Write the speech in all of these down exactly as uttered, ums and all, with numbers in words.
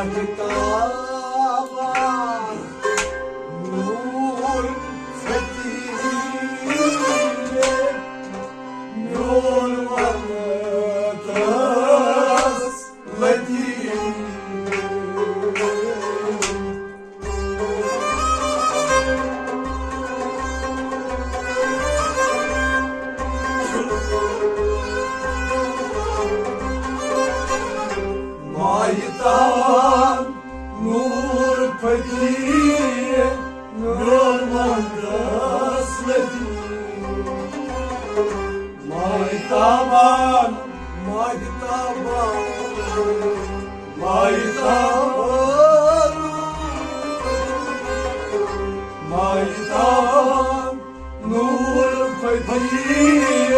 کتابا نور فتیلے، میون وقتس لطیف۔ ماہتابان نور پھٔٹی، میون وقتس لطیف۔ ماہتابان، ماہتابان، ماہتابان، ماہتابان نور پھٔٹی،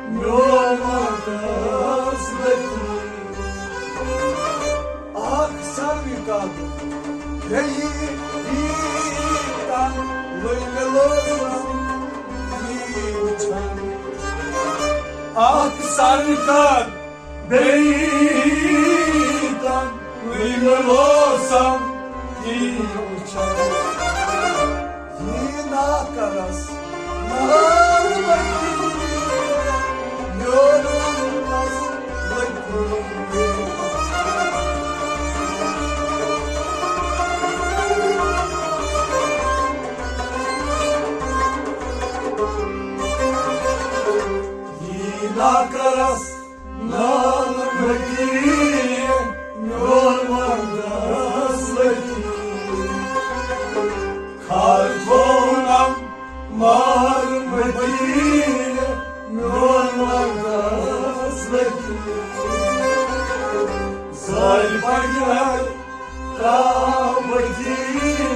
میون وقتس لطیف۔ اکھ سروِ کتھ بیٚیہِ ییٖژاہ لٔنٛگۍ لوسم یی وٕچھان۔ اکھ سروِ کتھ بیٚیہِ ییٖژاہ لٔنٛگۍ لوسم یی وٕچھان۔ یی ناکرس نار لگی، میون وقتس لگی۔ یی ناکرس نار لگی، میون وقتس لگی۔ کھار تھوونم مار مدیٖنہٕ، میون وقتس لگی۔ زٲلۍ پگہر تام مدیٖنہٕ۔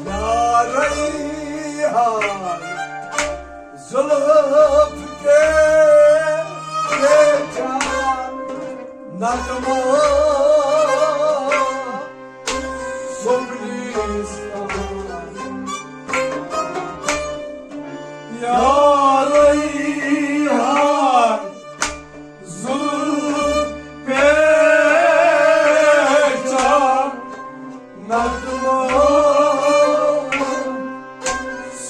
یا ریحان زلف کے پیچان نغمہ سنبلیستان۔ یا ریحان زلف پیچان نغمہ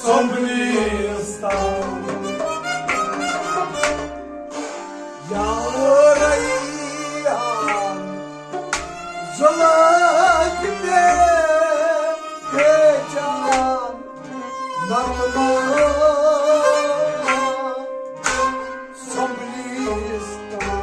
سنبلیستان۔ یا ریحان زلف کے پیچان نغمہ سنبلیستان۔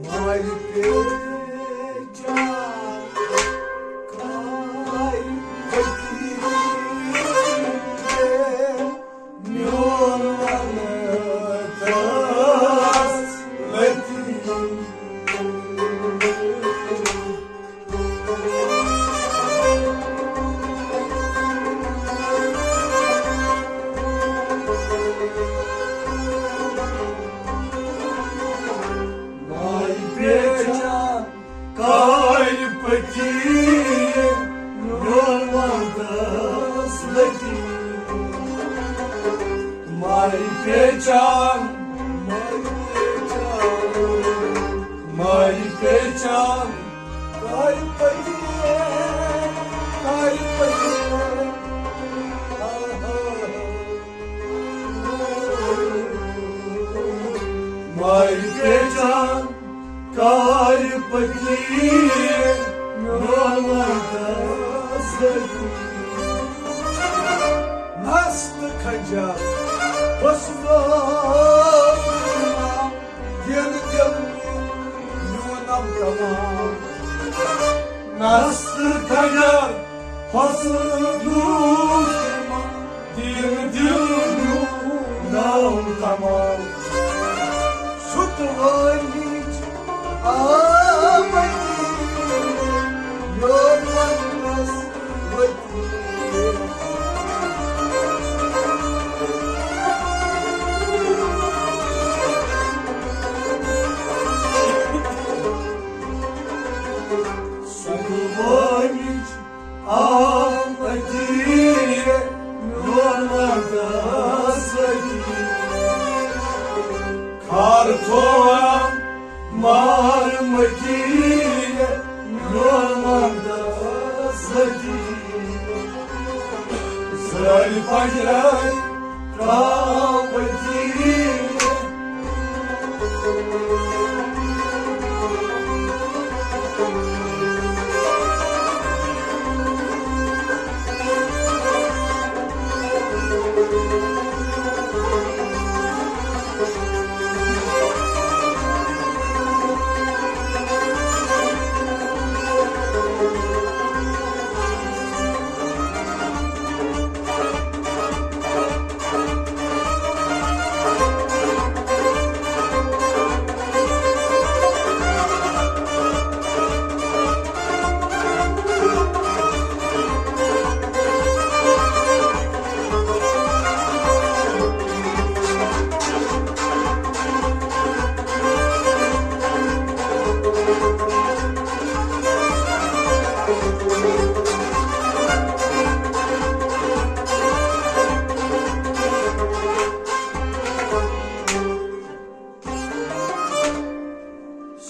مارِ جان کر پتی، کر پتی۔ مارِ پہ جان کر پتی، میون وطن ستی۔ مست کھجر بس دل میونم تمام۔ مست کھجر بس دل دین دل میونم تمام۔ شتوٲنِچ آمدی، میون وطنس وطنی۔ شتوٲنِچ آمدی، میون وطنس وطنی۔ کھار تھوڑا مار مٹی، میون وطنس وطنی۔ سٲرۍ پنجرن ترٛاو پٔتی۔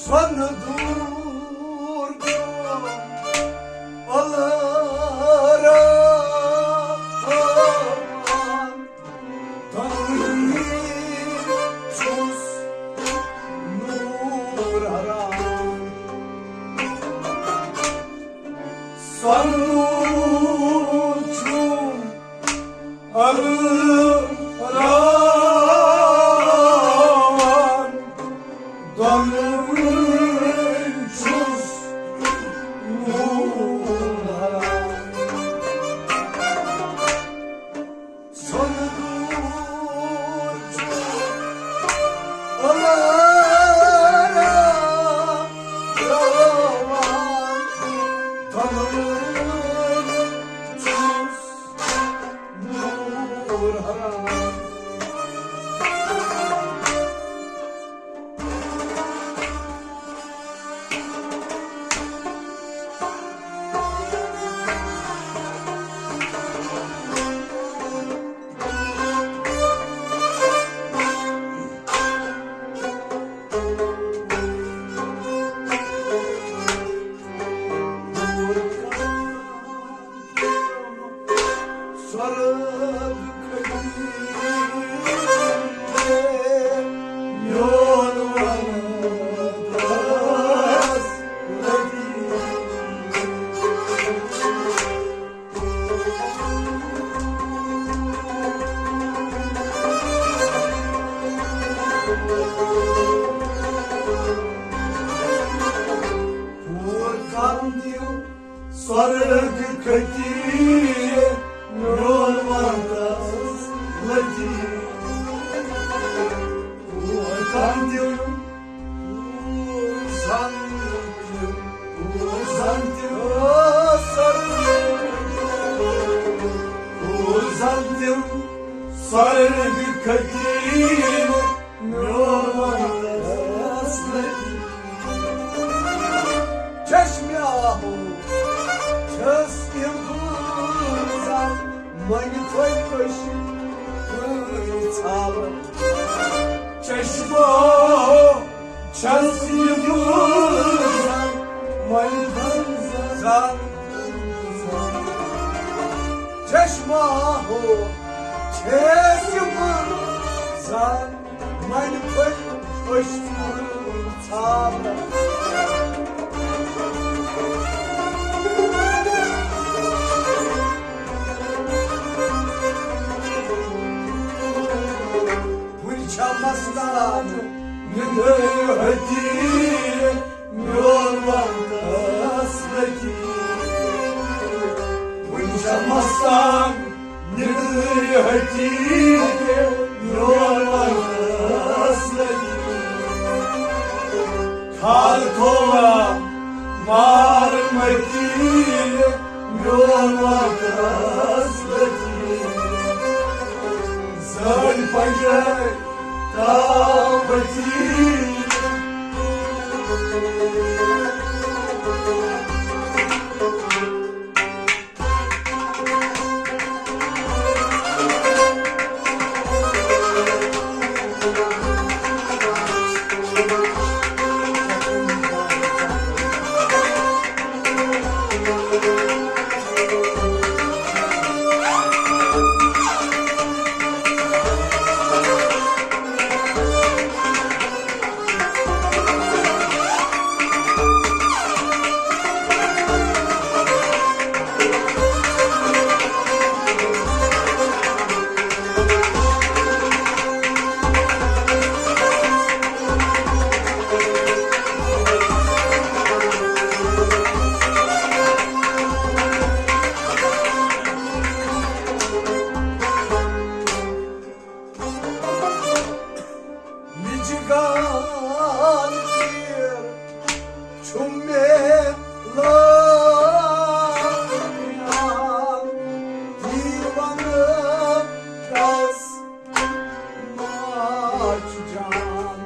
سۄنہٕ دوٗر چھُم الاران، دۄنوٕنی چھُس نوٗر ہران۔ سۄنہٕ دوٗر چھُم الاران، دۄنوٕنی چھُس نوٗر ہران۔ سۄنہٕ دوٗر چھُ الاران، سۄرگ کھٔتۍ میون وطنس لگی۔ پوٗر کرُن دِل سۄرگ کھٔتی میون وطنس لگی۔ پوٗر کرُن دِل سۄرگ سۄرگ کھٔتی میون وطنس لگی۔ چشمہ آہو چھس یہِ بوزان، مٔنٛگۍ تھوٚے پٔشہِ کٲنۍ ژھاوان۔ چشمہ آہو چھس یہِ بوزان، أسۍ چھِ ژھانٛڈان۔ وُنہِ چھا مستان نِندٕر ہتی، میون وقت اصلتی۔ وُنہِ چھا مستان نِندٕر ہتی، میون وقت اصلتی۔ کھال تھوڑا مار متی، میون وقت اصلتی۔ زٲلۍ پنجٲلۍ تاوتی۔ مےٚ چھِ گان تیٖر، چھُم مےٚ لٲگِتھ، یی وَنہٕ کَس ماچھ جان۔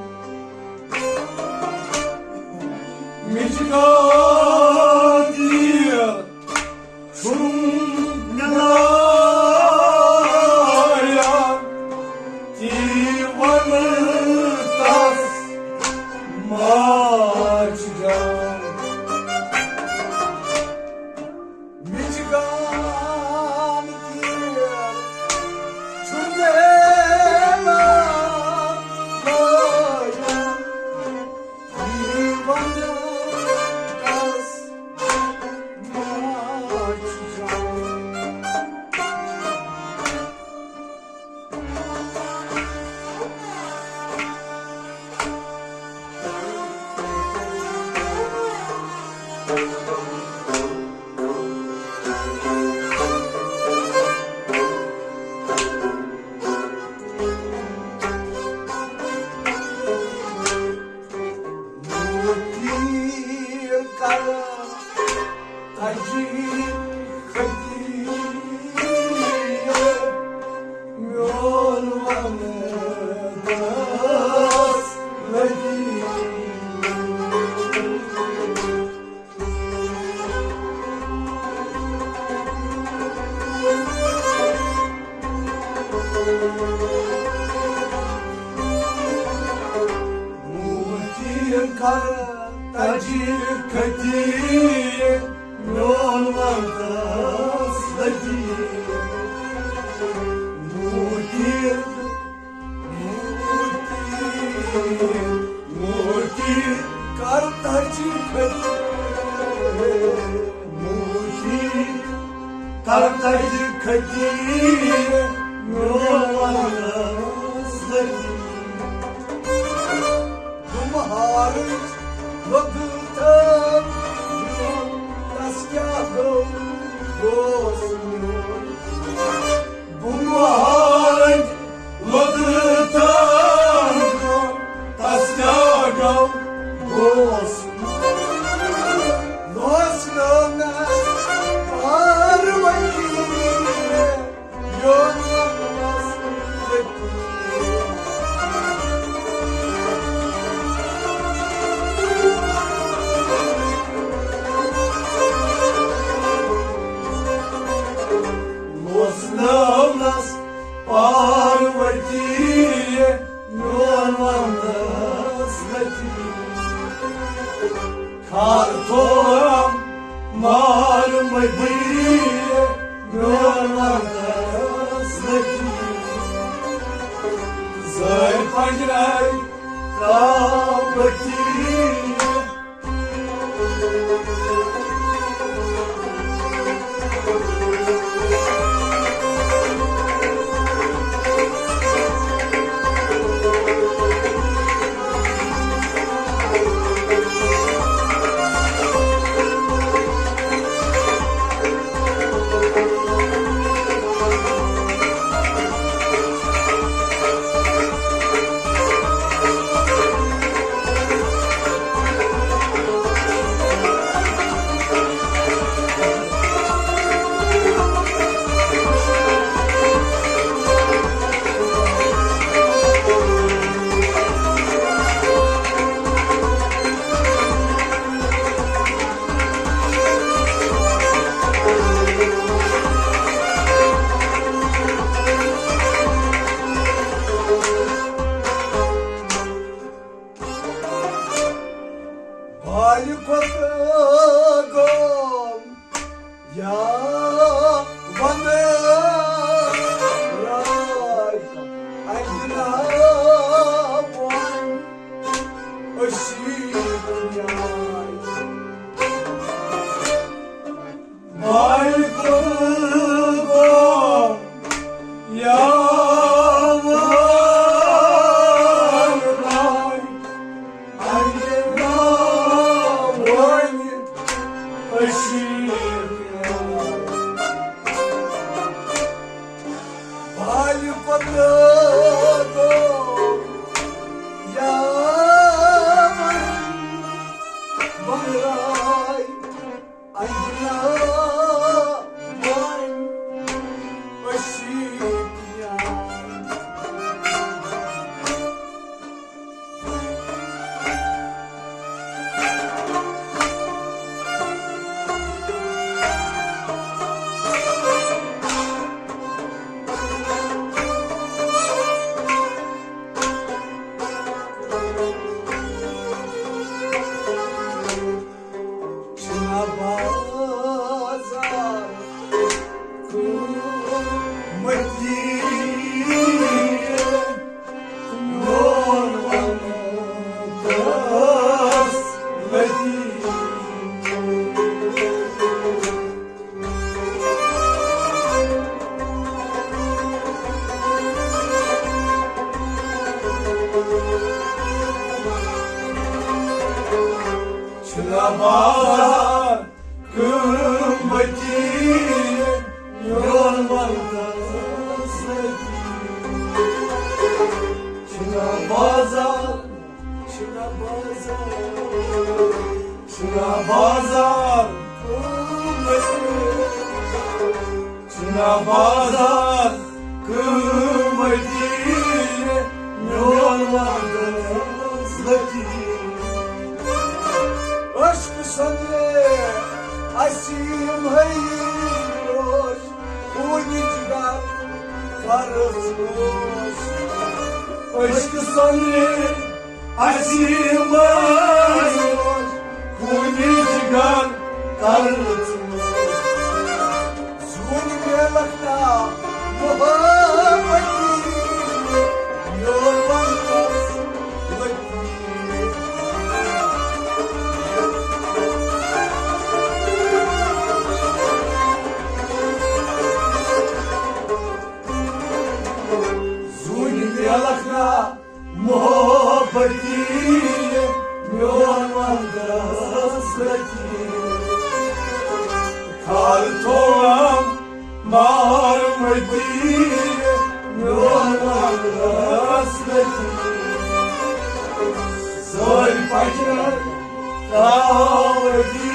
مےٚ چھِ گان تیٖر، چھُم مےٚ لایان، تی وَنہٕ تَس ماچھ جان۔ مےٚ چھِ گان تیٖر، چھُم مےٚ لایان، تی وَنہٕ تَس ماچھ جان۔ تیٖر کرٕ تجہِ کھٔتی، میون ونہٕ دَس لگی۔ موتی کر تجہِ کھتی، میون وقت لگی۔ موتی، موتی، موتی کر تجہِ کھتی، موتی کر تجہِ کھتی، میون وقت لگی۔ بہارٕچ لۄکٕٹ میون، تس کیٛاہ گوٚو، گوس میون۔ بہارٕچ لۄکٕٹ میون، تس کیٛاہ گوٚو، گوس میون۔ لوس لوس پاروتی۔ لوسنٲونس پاروتی، میون ونس لتی۔ کھار تھوڑا مار مدی، میون وطن زندگی۔ زٲلۍ پنجرے ترٛاو بتی۔ بالہِ کھۄتہٕ گوٚو یا وندٕ راے، اَکہِ ناوٕ وۄنۍ أسی نیاے۔ بالہِ کھۄتہٕ گوٚو یا وندٕ راے، اَکہِ ناوٕ وۄنۍ أسی نیاے۔ بالہِ کھۄتہٕ گوٚو یا وندٕ راے، اَکہِ ناوٕ وۄنۍ أسی نیاے۔ چھُنہ بازار قۭمتی، میون ونُن تسلتی۔ چھُنہ بازار قۭمتی، میون ونُن تسلتی۔ چھُنہ بازار، چھُنہ بازار، چھُنہ بازار قۭمتی۔ چھُنہ بازار قۭمتی، میون ونُن تسلتی۔ عشقہٕ سۄندرِ اَسہِ یِمہٕ روش، خوٗنہِ جگر کرٕژ نوش۔ عشقہٕ سۄندرِ اَسہِ یِمہٕ روش، خوٗنہِ جگر کرٕژ نوش۔ زوٗنہِ میلکھ نا محبتی، میون ونُن تسلتی۔ زوٗنہِ میلکھ نا محبتی، میون ونُن تسلتی۔ خار تھوڑا مار متی، میون ونُن تسلتی۔ سٲرۍ پچرن تراوتی۔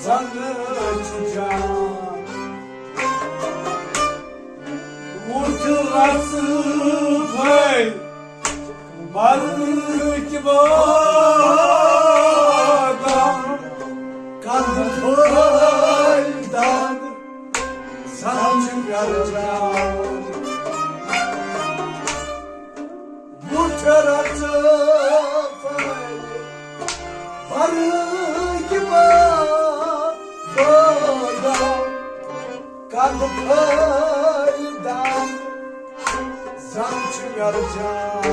زن چھُ جان۔ وُچھ رژھ پھٔلۍ برٕکۍ بادام، کندٕ پھٔلۍ دنٛد زن چھِ گرجان۔ وُچھ رژھ پھٔلۍ برٕکۍ بادام، کندٕ پھٔلۍ دنٛد زن چھِ گرجان۔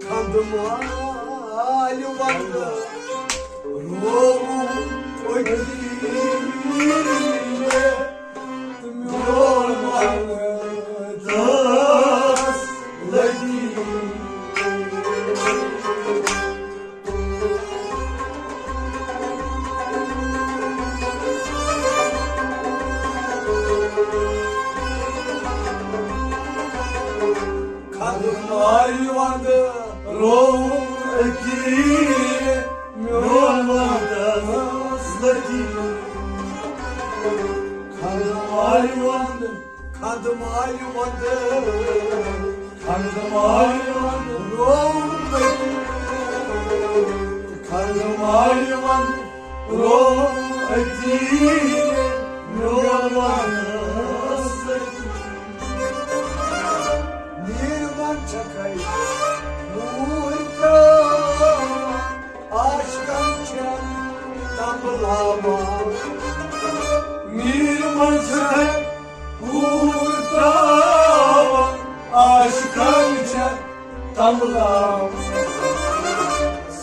کھنٛدٕ مالہِ وَنٛدٕ رووُم أتی، تہٕ میون وَنٛدٕ دَس لَگی۔ کھنٛدٕ مالہِ وَنٛدٕ رووُم أتی، میون وَنٛدَس لٔگی۔ کھنٛدٕ مالہِ وَنٛدٕ، کھنٛدٕ مالہِ وَنٛدٕ، کھنٛدٕ مالہِ وَنٛدٕ رووُم أتی۔ کھنٛدٕ مالہِ وَنٛدٕ رووُم أتی، میون وَنٛدَس لٔگی۔ نیٖرمن چھکے موٗرۍ ترٛاوان، عاشقن چھن تنبلاوان۔ نیٖرمن چھکے موٗرۍ ترٛاوان، عاشقن چھن تنبلاوان۔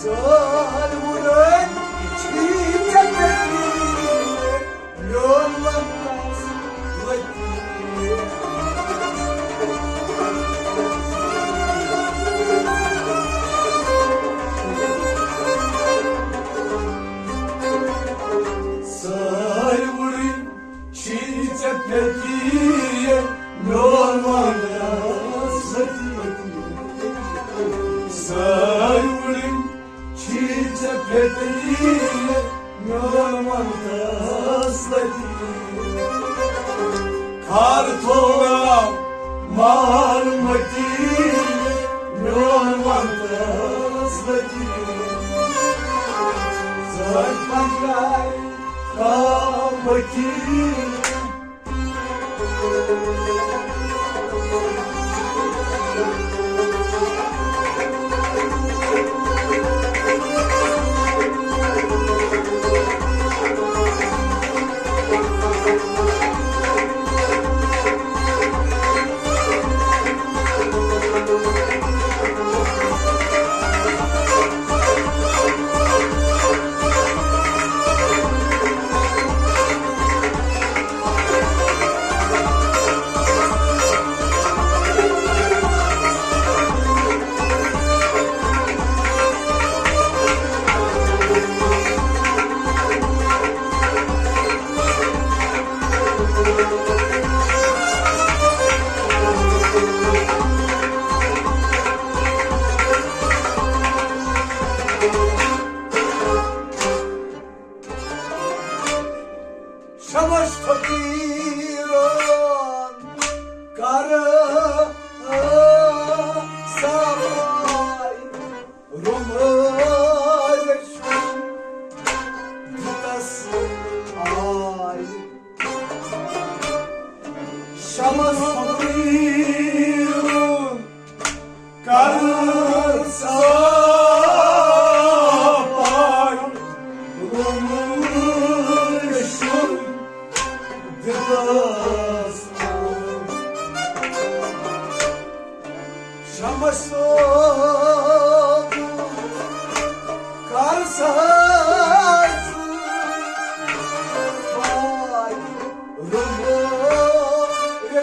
سٲلۍ وُرٲے چھی ژےٚ پٮ۪ٹھ۔ میون وَنٛدَس لٔگی۔ سٲلۍ وُرٕے چھی ژےٚ پٮ۪ٹھی، میون وَنٛدَس لٔگی۔ سٲلۍ وُرٕے چھی ژےٚ پھیٚٹی، میون وَنٛدَس لٔگی۔ کھار تھوڑا مار مٔٹی، میون وَنٛدَس لٔگی۔ زٲج پنٛجاے تام بٔٹی۔ شمس فقیرن کر صفائی، رمٲلۍ چھُم دِتس آے۔ شمس فقیرن کر صفائی، رمٲلۍ چھُم دِتس آے۔ شمس صٲب، کر سا صفائی، رمٲلۍ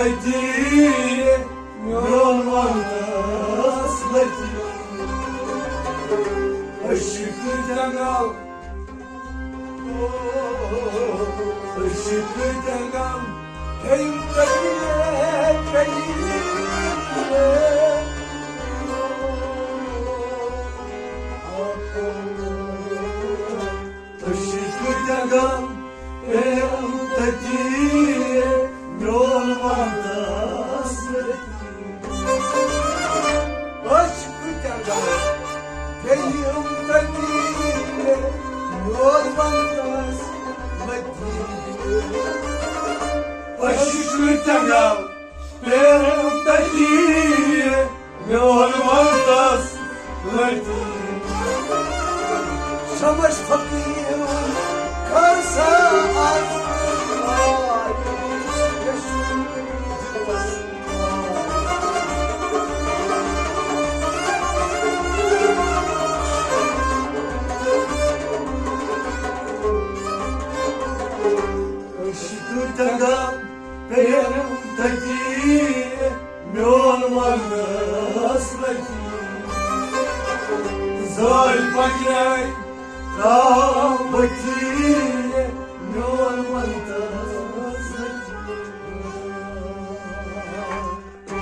لتی، میون وطنس لتی۔ عشق جنگل، عشق جنگل، ہیٚیِم تۄہہِ، ہیٚیِم تۄہہِ۔ عشق جنگل، ہیٚیِم تۄہہِ، میون وطنس لتی۔ عشق جنگل، ہیٚیِم تۄہہِ، میون وطنس لتی۔ عشق جنگل، ہیٚیِم تۄہہِ، میون وطنس لتی۔ شمس فقیرن کر سا آز۔ عشق جنگل، پیرم تتی، میون وطنس لتی۔ زٲلۍ پکیٛاے ترٛاو بٔتھِ۔